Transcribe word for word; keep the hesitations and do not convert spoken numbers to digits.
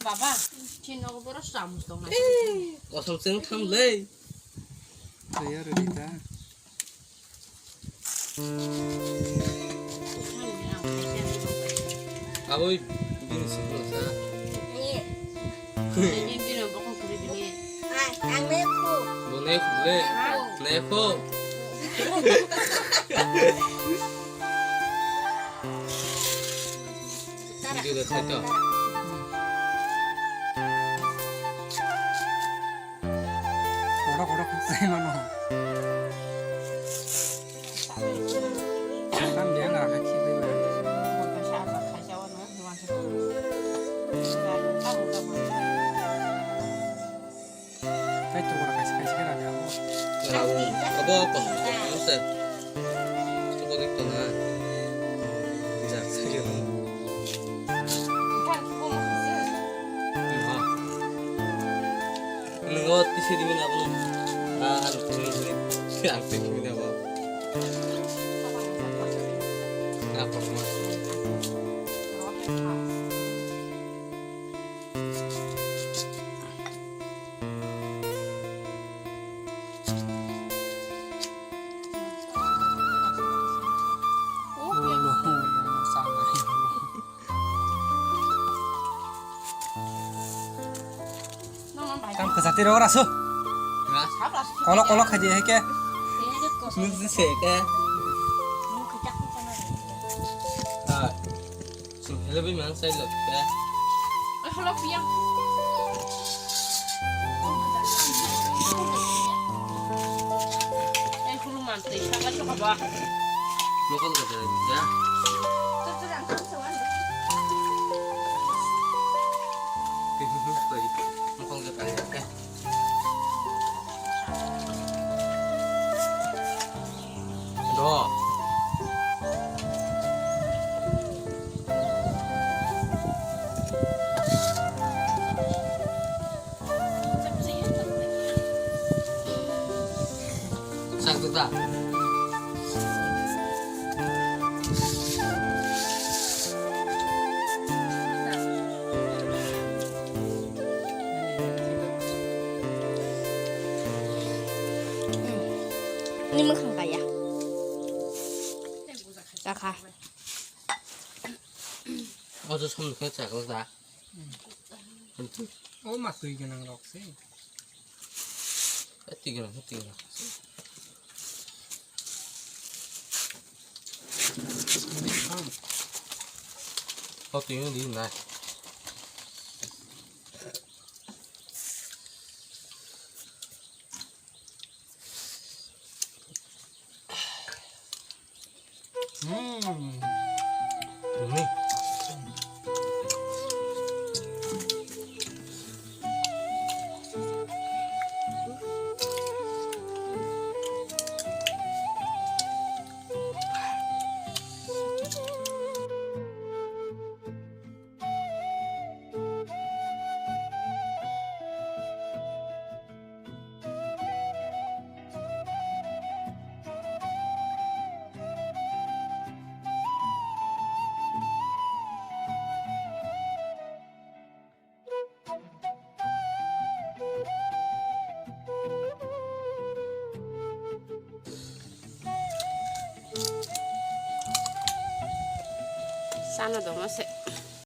Baba, chini nogo boro chamus tongnai. Kosong chwng tham le. Tayar rita. Aboi bini sikla sa. Ini bini bokong kuri bini. Ang ne khu. Bo ne khu le. Ne khu. Video de khaito. Kodo kodo khuk sai mano. Tam dia ngara khachi bai ba. Kaitor kaisa kaisa khe rani abo. Abo kosto kosto se. Tuko dik to na. Jak se yo. Nungo tisi di mina bono. Ah, anu tisi di mina. Ang tisi di mina bo. Apa semua? Tam kwchati rw rasu. Kolok kolok khaji hai khe. Nung si se khe. Ah. Sing hello bi mang sai lo khe. Ai, hello, piyang. Ai, hello, man, tei, saka, saka, ba. Mokol ka jai, ya. Mokol ka jai, ya. Do. Sak tu ta. Ni mwkhang kaya. Kakha. Ojo som khe chakla da. O ma twi gwnang rok se. Twi gwnang, twi gwnang. O twi gwnang di nai. Hmm. Ini. Sana dong se.